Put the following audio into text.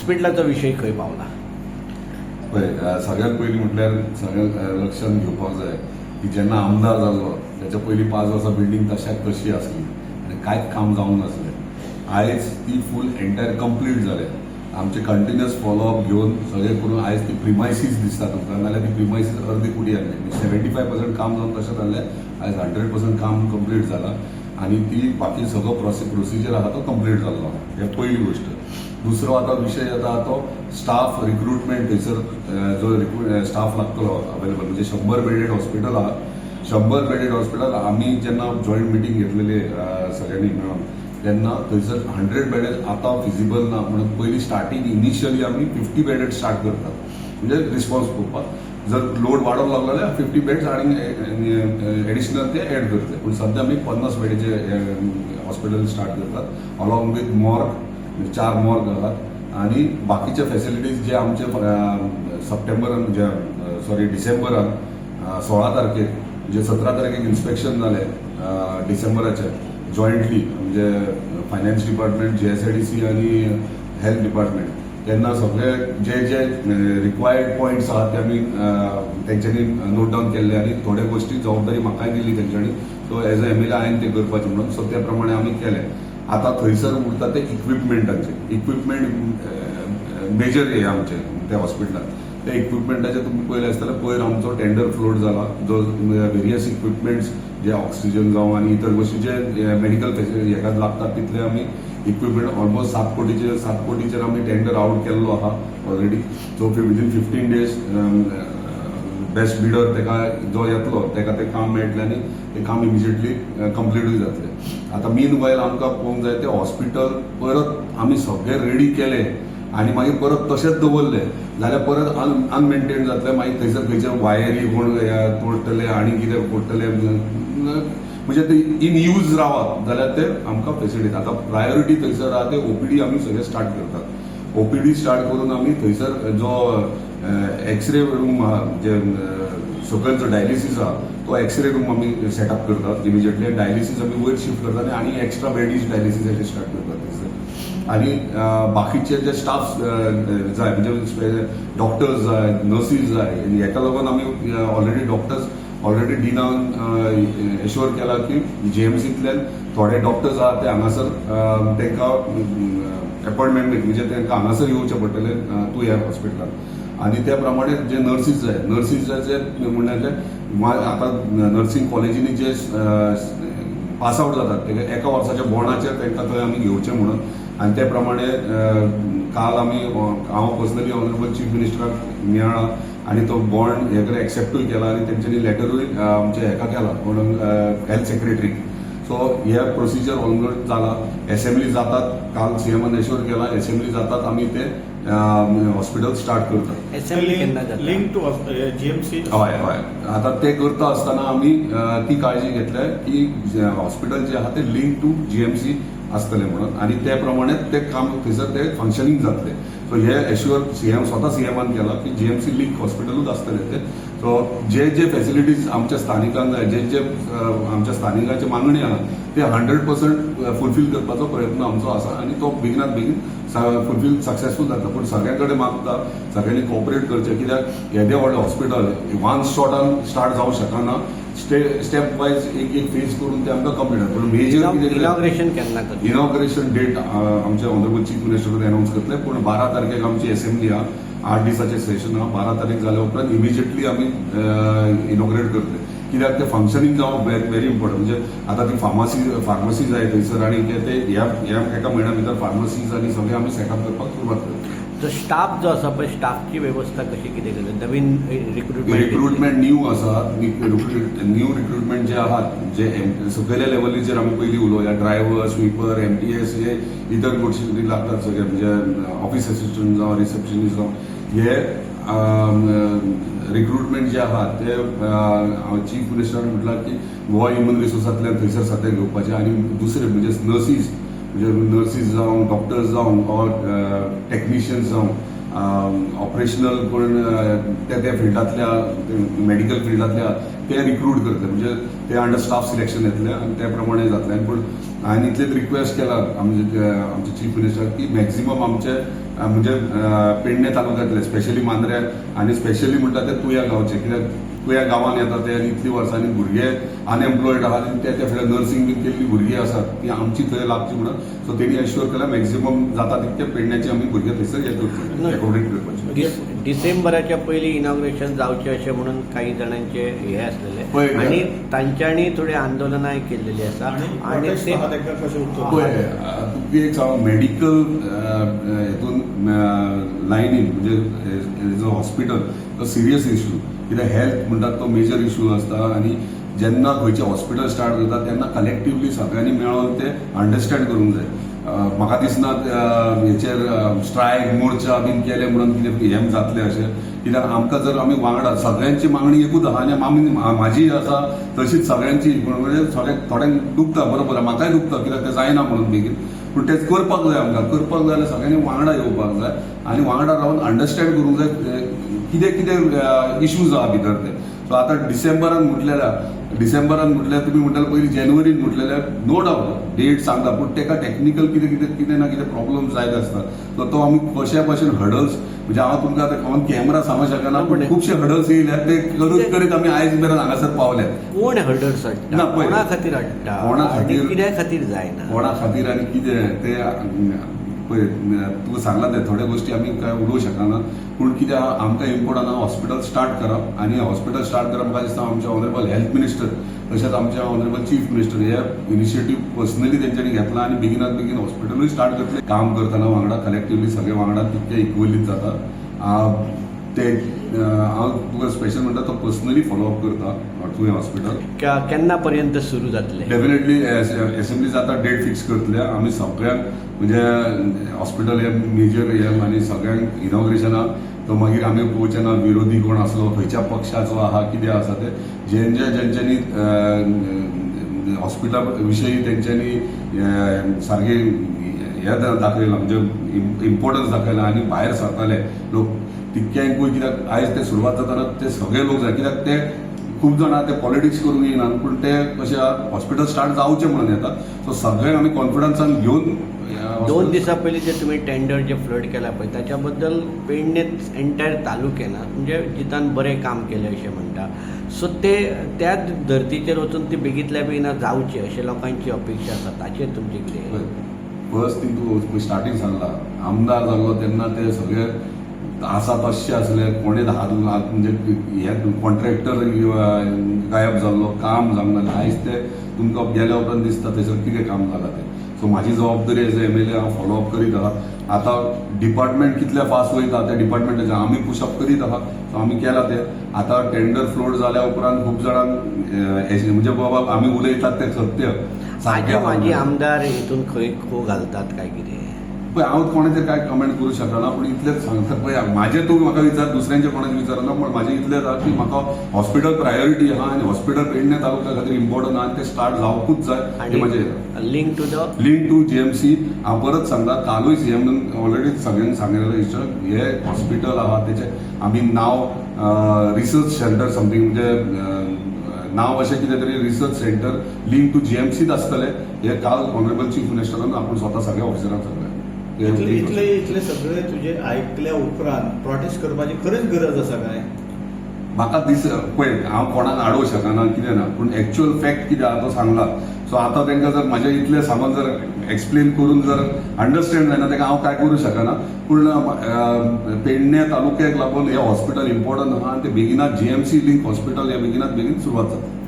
हॉस्पिटलाचो विशय खंय पावला? पळय, सगळ्यात पयलीं म्हटल्यार सगळ्यांक लक्षांत घेवपाक जाय की जेन्ना आमदार जाल्लो त्याच्या पयलीं 5 वर्सां बिल्डींग तशाक तशी आसली आनी कांयच काम जावंक नासलें. आयज ती फूल एंटायर कंप्लीट जाल्या. आमचे कंटिन्युअस फॉलोअप घेवन सगळें करून आयज ती प्रिमायसीस दिसता तुमकां, नाल्यार ती प्रिमायसीस अर्दी कुडी आसली. 75% काम जावन तशें जाल्लें, आयज 100% काम कंप्लीट जालां आनी ती बाकी सगळो प्रोसिजर आहा तो कंप्लीट जाल्लो आहा. हे पयली गोश्ट. दुसरो आतां विशय येता तो स्टाफ रिक्रुटमेंट. थंयसर जो स्टाफ लागतलो अवेलेबल, म्हणजे 100 बेडेड हॉस्पिटल आहा. 100 बेडेड हॉस्पिटल, आमी जेन्ना जॉयंट मिटींग घेतलेली सगळ्यांनी मेळून, तेन्ना थंयसर 100 बेडेड आतां फिजिबल ना म्हणून पयलीं स्टार्टींग इनिशियली आमी 50 बेडेड स्टार्ट करतात, म्हणजे रिस्पॉन्स पळोवपाक. जर लोड वाडोवंक लागलो जाल्यार 50 बेड्स आनी एडिशनल ते एड करतले, पूण सद्या आमी 50 बेडीचे हॉस्पिटल स्टार्ट करतात अलॉंग विथ मॉर्ग. चार मॉर्ग आहात आनी बाकीचे फॅसिलिटीज जे आमचे सप्टेंबरान, जे सॉरी, डिसेंबरान 16 तारखेक, म्हणजे 17 तारखेक इन्स्पेक्शन जालें डिसेंबराचें जॉयंटली, म्हणजे फायनान्स डिपार्टमेंट, जीएसआयडीसी आनी हेल्थ डिपार्टमेंट, तेन्ना सगळे जे जे रिक्वायर्ड पॉयंट्स आहात ते आमी तेंच्यांनी नोट डावन केल्ले आनी थोड्यो गोश्टी जबाबदारी म्हाकाय दिल्ली तेंच्यांनी, सो एज अ एमएलए हांवें तें करपाचें म्हणून. सो त्या प्रमाणे आमी केलें. आतां थंयसर उरता ते इक्विपमेंटाचे. इक्विपमेंट मेजर हे आमचे त्या हॉस्पिटलान. त्या इक्विपमेंटाचे तुमी पळयलें आसतलें, पयर आमचो टेंडर फ्लोट जाला, जो वेरियस इक्विपमेंट्स जे ऑक्सिजन जावं आनी इतर गोश्टी जे मेडिकल फॅसिलिटी हेका लागतात, तितले आमी इक्विपमेंट ऑलमोस्ट 7 कोटीचे, 7 कोटीचेर आमी टेंडर आवट केल्लो आहा already. So within 15 days best bidder तेका जो येतलो तेका तें काम मेळटलें आनी तें काम इमिजिएटली कंप्लिटूय जातलें. आतां मीन वायल आमकां पळोवंक जाय, तें हॉस्पिटल परत आमी सगळें रेडी केलें आनी मागीर परत तशेंच दवरलें जाल्यार परत अनमेंटेन जातलें. मागीर थंयसर खंयचे वायरी कोण तोडटले आनी कितें फोडटले, म्हणजे ते इन यूज रावत जाल्यार ते आमकां फेसिलिटी. आतां प्रायोरिटी थंयसर आहा ते ओपीडी आमी सगळे स्टार्ट करतात. ओपीडी स्टार्ट करून आमी थंयसर जो एक्सरे रूम आहा, जे सकयल जो डायलिसीस आहा, तो एक्सरे रूम आमी सेटअप करतात इमिजिएटली. डायलिसीस आमी वयर शिफ्ट करतात आनी एक्स्ट्रा बेडीज डायलिसीसाचे स्टार्ट करतात थंयसर. आनी बाकीचे जे स्टाफ जाय, म्हणजे डॉक्टर्स जाय, नर्सीस जाय, हेका लागून आमी ऑलरेडी डॉक्टर्स ऑलरेडी डिनान एश्योर केला की जीएमसींतल्यान थोडे डॉक्टर्स आहात ते हांगासर तांकां अपॉयंटमेंट, म्हणजे तांकां हांगासर येवचें पडटलें तूं ह्या हॉस्पिटलान. आनी त्या प्रमाणे जे नर्सीस जाय, नर्सीसाचे म्हणल्यार आतां नर्सींग कॉलेजींनी जे पास आवट जातात ते एका वर्साच्या बॉण्डाचेर तांकां थंय आमी घेवचें म्हणून. आनी त्या प्रमाणे काल आमी, हांव पर्सनली ऑनरेबल चीफ मिनिस्टराक मेळ्ळा आनी तो बॉन्ड हे कडेन एक्सेप्टूय केला आनी तेंच्यांनी लेटरूय आमच्या हेका केला म्हणून हेल्थ सेक्रेटरीक. सो हे प्रोसिजर ऑलमोस्ट जाला. एसेंब्ली जातात, काल सीएमान एश्योर केला, एसेंब्ली जातात आमी ते हॉस्पिटल स्टार्ट करतात. असेंब्ली केन्ना जाता? Link to G M C. हय, आतां ते करता आसतना आमी ती काळजी घेतल्या की हॉस्पिटल जे आहा ते लिंक टू जीएमसी आसतलें म्हणून आनी ते प्रमाणे ते काम थंयसर ते फंक्शनींग जातलें. सो हे एश्युअर सीएम स्वता सीएमान केला की जीएमसी लिंक हॉस्पिटलूच आसतलें ते. सो जे जे फॅसिलिटीज आमच्या स्थानिकांक जाय, जे जे आमच्या स्थानिकांची मागणी आहा, ते 100% फुलफील करपाचो प्रयत्न आमचो आसा आनी तो बेगिनात बेगीन फुलफील सक्सेसफूल जाता. पूण सगळ्यां कडेन मागता, सगळ्यांनी कॉपरेट करचें, कित्याक येदें व्हडलें हॉस्पिटल वन शॉटान स्टार्ट जावंक शकना. स्टेप वायज एक एक फेज करून ते आमकां कंप्लीट जाता. पूण मेजर कितें इनॉग्रेशन केन्ना करता? इनॉग्रेशन डेट आमचे ऑनरेबल चीफ मिनिस्टर अनाउन्स करतले, पूण 12 तारखेक आमची एसेंब्ली आहा. 8 दिसाचें सेशन आहा. 12 तारीख जाल्या उपरांत इमिजिएटली आमी इनॉग्रेट करतले, कित्याक ते फंक्शनींग जावप व्हेरी इम्पॉर्टंट. म्हणजे आतां ती फार्मसी जाय थंयसर आनी ते ते ह्या ह्या एका म्हयन्या भितर फार्मसीज आनी सगळें आमी सेटअप करपाक सुरवात करतले. जो स्टाफ जो आसा पळय, स्टाफची वेवस्था कशी कितें केली? नवीन रिक्रुटमेंट? रिक्रुटमेंट न्यू आसा. न्यू रिक्रुटमेंट जे आहात, जे सकयल्या लेवलीचेर आमी पयलीं उलोवया, ड्रायव्हर, स्वीपर, एमटीएस, हे इतर गोष्टी लागतात सगळे, म्हणजे ऑफिस असिस्टंट जावं, रिसेप्शनिस्ट जावं, हे रिक्रुटमेंट जे आहा ते चीफ मिनिस्टरान म्हटलां की गोवा ह्युमन रिसोर्सांतल्यान थंयसर सद्या घेवपाचे. आनी दुसरे म्हणजे नर्सीस, म्हणजे नर्सीस जावं, डॉक्टर्स जावं ऑर टॅक्निशियन्स जावं, ऑपरेशनल कोण त्या त्या फिल्डांतल्या, मेडिकल फिल्डांतल्या ते रिक्रूट करतले, म्हणजे ते अंडर स्टाफ सिलेक्शन येतले आनी त्या प्रमाणे जातले. आनी पूण हांवें इतलेच रिक्वेस्ट केला आमचे आमचे चीफ मिनिस्टर की मॅक्झिमम आमचे म्हणजे पेडणे तालुक्यांतले, स्पेशली मांद्रे आनी स्पेशली म्हणटा ते तुया गांवचे, कित्याक तुया गांवान येता ते आनी इतली वर्सांनी भुरगे अनएम्प्लॉयड आहात आनी ते त्या फुडें नर्सिंग बीन केल्ली भुरगीं आसात, ती आमची थंय लागची म्हणून. सो तेणी एश्योर केला, मॅक्झिमम जाता तितके पेडण्याचे आमी भुरगे थंयसर हे करचे, एकोमोडेट करपाचे. डिसेंबराच्या पयलीं इनॉग्रेशन जावचें अशें म्हणून काही जाणांचे हे आसलेले पळय, आनी तांच्यांनी थोडी आंदोलनाय केल्लेली आसा आणि आणि protest ते आहा तांकां कशें उत्तर? पळय, तुका एक सांग, मेडिकल हेतून लायनीन म्हणजे एज अ हॉस्पिटल तो सिरियस इशू, कित्याक हेल्थ म्हणटात तो मेजर इशू आसता. आनी जेन्ना खंयचें हॉस्पिटल स्टार्ट जाता तेन्ना कलेक्टिवली सगळ्यांनी मेळोन ते अंडरस्टँड करूंक जाय. म्हाका दिसना हेचेर स्ट्रायक मोर्चा बीन केले म्हणून कितें हें जातलें अशें, कित्याक आमकां जर आमी वांगडा सगळ्यांची मागणी एकूच आहा आनी आमी म्हाजी आसा तशीच सगळ्यांची, म्हणजे सगळ्यांक थोड्यांक दुखता, बरोबर आहा, म्हाकाय दुखता कित्याक तें जायना म्हणून बेगीन, पूण तें करपाक जाय. आमकां करपाक जाय जाल्यार सगळ्यांनी वांगडा येवपाक जाय आनी वांगडा रावन अंडरस्टँड करूंक जाय कितें कितें इश्यूज आहा भितर ते. सो आतां डिसेंबरान म्हटलेल्या, डिसेंबरान म्हटल्यार तुमी म्हणटाले पयलीं जानेवारीन म्हटलेले, नो डावट डेट सांगता, पूण तेका टॅक्निकल कितें कितें कितें ना कितें प्रॉब्लम जायत आसता. सो तो आमी कशा भशेन हडल्स, म्हणजे हांव तुमकां आतां ऑन कॅमरा सांगूंक शकना, पूण खुबशे हडल्स येयल्यात, ते करीत करीत आमी आयज मेरेन हांगासर पावल्यात. कोण हर्डल्स हाडटा? ना, पळय. कोणा खातीर हाडटा? कोणा खातीर? आनी कित्या खातीर जायना? कोणा खातीर आनी कितें ते पळय, तुका सांगलां ते थोड्यो गोश्टी आमी काय उलोवंक शकना, पूण कितें आहा, आमकां इम्पोर्टंट आहा हॉस्पिटल स्टार्ट करप. आनी हॉस्पिटल स्टार्ट करप, म्हाका दिसता आमचे ऑनरेबल हेल्थ मिनिस्टर तशेंच आमचे ऑनरेबल चीफ मिनिस्टर हे इनिशिएटीव पर्सनली तेंच्यांनी घेतला आनी बेगिनात बेगीन हॉस्पिटलूय स्टार्ट करतले. काम करतना वांगडा कलेक्टिवली सगळे वांगडा तितके इक्वली जाता. ते हांव तुका स्पेशल म्हणटा, तो पर्सनली फॉलोअप करता तुवें हॉस्पिटल. केन्ना पर्यंत सुरू जातलें? डेफिनेटली असेंब्ली जाता, डेट फिक्स करतले आमी सगळ्यांक, म्हणजे हॉस्पिटल हे मेजर हे आनी सगळ्यांक इनॉग्रेशनाक तो मागीर आमी पळोवचे ना विरोधी कोण आसलो, खंयच्या पक्षाचो आहा, कितें आसा ते. जेंच्या जेंच्यांनी हॉस्पिटला विशयी तेंच्यांनी सारकें हें दाखयलां, म्हणजे इम्पोर्टन्स दाखयलां आनी भायर सरताले लोक तितक्यांकूय, कित्याक आयज ते सुरवात जाताना ते सगळे लोक जाय, कित्याक ते खूब जाणां ते पॉलिटिक्स करूंक येयनात, पूण ते कशें हॉस्पिटल स्टार्ट जावचें म्हणून येता. सो सगळ्यांक आमी कॉन्फिडन्सान घेवन 2 दिसां पयलीं जे तुमी टेंडर जे फ्लड केला पळय, ताच्या बद्दल पेडणे एंटायर तालुक्यान म्हणजे जितान बरें काम केलें अशें म्हणटा. सो ते त्या धर्तीचेर वचून ती बेगीतल्या बेगीन जावची अशें लोकांची अपेक्षा आसा, ताचेर तुमचें कितें? फर्स्ट थिंग, तूं स्टार्टींग सांगला, आमदार जाल्लो तेन्ना ते सगळे आसा तशे आसले, कोणेच हात हात म्हणजे हे कॉन्ट्रॅक्टर गायब जाल्लो, काम जावंक नासलें. आयज ते तुमकां गेल्या उपरांत दिसता थंयसर कितें काम जालां तें. सो म्हाजी जबाबदारी एज एमएलए, हांव फॉलोअप करीत आहा. आतां डिपार्टमेंट कितले फास्ट वयता त्या डिपार्टमेंटाचेर आमी पुशअप करीत आहा. सो आमी केला ते. आतां टेंडर फ्लोट जाल्या उपरांत खूब जाणांक म्हणजे बाबा आमी उलयतात तें सत्य म्हाजे सारकें. म्हाजी आमदार हितून खंय खो घालतात काय कितें? पळय, हांव कोणाचेर काय कमेंट करूं शकना, पूण इतलेंच सांगता, पळय, म्हाजें तूं म्हाका विचार, दुसऱ्यांचें कोणाचें विचारना, पूण म्हाजें इतलेंच आहा की म्हाका हॉस्पिटल प्रायोरिटी आहा आनी हॉस्पिटल पेडणे तालुक्या खातीर इम्पॉर्टंट आहा आनी तें स्टार्ट जावपूच जाय हें म्हाजें. Link to the link to GMC. हांव परत सांगता, कालूय सीएम ऑलरेडी सगळ्यांक सांगिल्लें, हे हॉस्पिटल आहा तेचें आमी नांव रिसर्च सेंटर समथींग, म्हणजे नांव अशें कितें तरी रिसर्च सेंटर लिंक टू जीएमसीत आसतलें, हे काल ऑनरेबल चीफ मिनिस्टरान आपूण स्वता सगळ्या ऑफिसरांक सांगलें. इतले इतले इतले सगळे तुजे आयकल्या उपरांत प्रोटेस्ट करपाची खरीच गरज आसा काय? म्हाका दीस, पळय, हांव कोणाक आडोवंक शकना, कितें ना, पूण एक्च्युअल फॅक्ट कितें आहा तो सांगला. सो आतां तांकां जर म्हाजें इतलें सांगून जर एक्सप्लेन करून जर अंडरस्टँड जायना, ताका हांव कांय करूं शकना. पूण पेडणे तालुक्याक लागून हें हॉस्पिटल इम्पॉर्टंट आहा आनी ते बेगिनात जीएमसी लिंक हॉस्पिटल हें बेगिनात बेगीन सुरवात जाता.